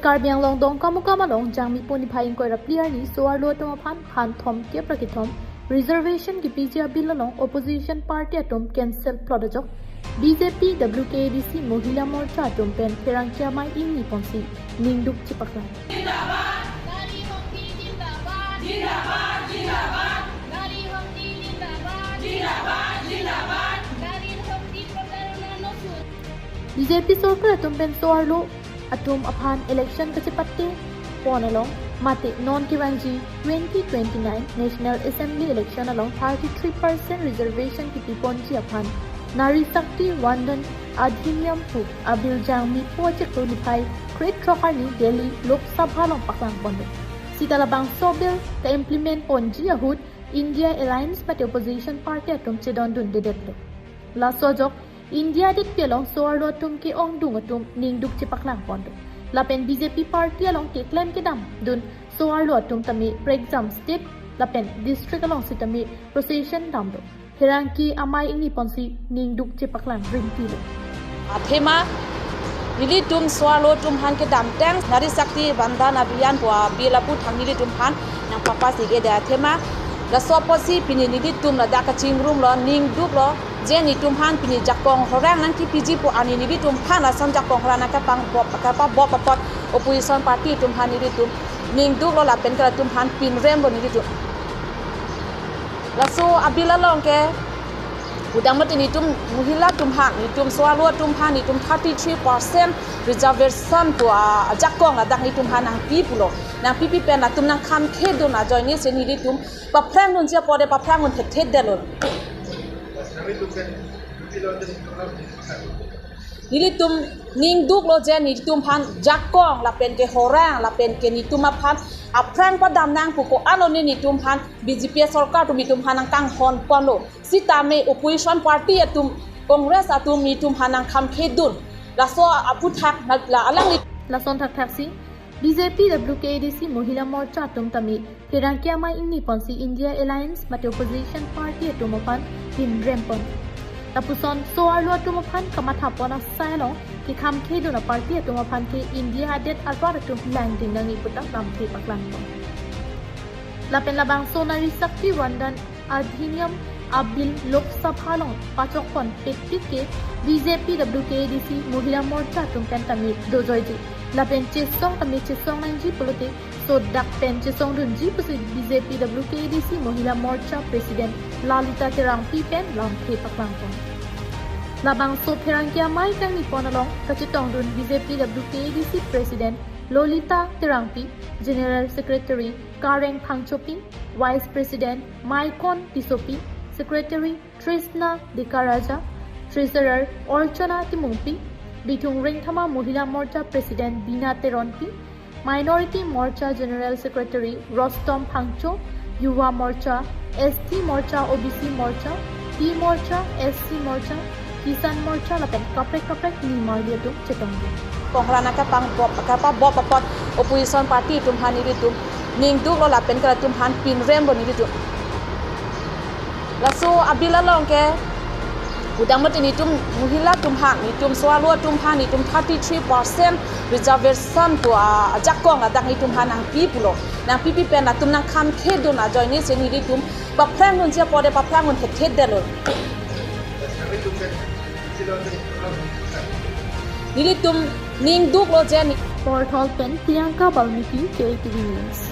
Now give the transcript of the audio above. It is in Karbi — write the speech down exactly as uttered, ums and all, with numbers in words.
Karbi Anglong Dongkamukam along Jangmipo niphai ingkoi ra phli arni so-arlo atum aphan phan thomkep ra kethom reservation kepiji abill along opposition party atum cancel plot ajok B J P W K A D C Mohila Morcha atum pen pherangke amei ingni ponsi ningduk chepaklang. Nari Shakti Zindabad. Zindabad, zindabad. Nari Shakti Zindabad. Zindabad, zindabad. Nari Shakti Protharuna Nosun. B J P sorkar atum pen so-arlo atum aphan election kachepate pon along mate non kevangji twenty twenty-nine National Assembly election along thirty-three percent reservation kepi ponji aphan Nari Shakti Vandan Adhiniyam pu abill Jangmipo achiklo niphai krethrok arni Delhi Lok Sabha along paklang ponlo. Sita labangso abill ka-implement ponji ahut India Alliance mate opposition party atum chedondundedetlo. Laso ajok India adetpi along so-arlo atum ke-ongdung atum ningduk chepaklang ponlo. Lapen B J P party along keklem kedamdun so-arlo atum tame prekjam state lapen district along sitame procession damlo. Pherangke amei ingni ponsi ningduk chepaklang ringtilo. Athema nelitum so-arlo atum aphan kedamtang Nari Shakti Vandan Abhiyan pu abill aputhak nelitum aphan nangpapas-ik-edet athema laso apotsi pini nelitum ladak kachingrumlo, ningduklo, je netum aphan pini jakong horang nangkepiji pu arni nelitum aphan lason jakong horang nangkepabop, kepabop apot opposition party atum aphan nelitum ningduklo lapen ke latum aphan pinremlo nelitum. Laso abill along ke pudang mati netum Mohila atum aphan, netum so-arlo atum aphan, netum thirty-three percent reservation pu ajakong ladak netum aphan nangpi pulo. Nangpipi pen latum nangkhamkhedun ajoine si nelitum paphrangdunji apot de paphrangdun thethedetlo. Nelitum ningduklo je netum aphan jakong lapen ke horang lapen ke netum aphan aphrang padam nang pu ko-an lone netum aphan B J P sorkar atum netum aphan nangkanghon ponlo. Sitame opposition party atum, Congress atum netum aphan nangkhamkhedun. Laso aputhak na la alangli. Lason thakthaksi B J P W K A D C Mohila Morcha atum tame pherangke amei ingni ponsi India Alliance mate opposition party atum aphan pinrem pon. Lapuson so-arlo atum aphan kamatha pon asai along kekhamkhedun aparty atum aphan ke India adet arat atum langding nangji pu ta lamthe paklang pon. Lapen labangso Nari Shakti Vandan Adhiniyam abill Lok Sabha along pachok pon pekpik ke B J P W K A D C Mohila Morcha atum pen tame dojoiji. Lapen chesong tame chesong nangji pulote sodak pen chesongdunji pusi B J P W K A D C Mohila Morcha President Lalita Terangpi pen lamthe paklang pon. Labangso pherangke amei kangni pon along kachetongdun B J P W K A D C President Lolita Terangpi, General Secretary Kareng Phangchopi, Vice President Maikon Tissopi, Secretary Trishna Dekaraja, Treasurer Archana Timungpi, Bithung Rengthama Mohila Morcha President Bina Teronpi, Minority Morcha General Secretary Rostom Phangcho, Yuva Morcha, S T Morcha, O B C Morcha, Tea Morcha, S C Morcha, Kisan Morcha lapen kaprek kaprek nimarli atum chetongdun. Konghra nangkepabop, kepabop apot opposition party atum aphan nelitum ningduklo lapen ke latum aphan pinremlo nelitum. Laso abill along ke pudang mati netum Mohila atum aphan, netum so-arlo atum aphan, netum thirty-three percent reservation pu ajakong ladak netum aphan nangpi pulo. Nangpipi pen latum nangkhamkhedun ajoine si nelitum paphrangdunji apot de paphrangdun thethedetlo. Nelitum ningduklo je ni. Porthol pen Priyanka Balmiki, K T V News.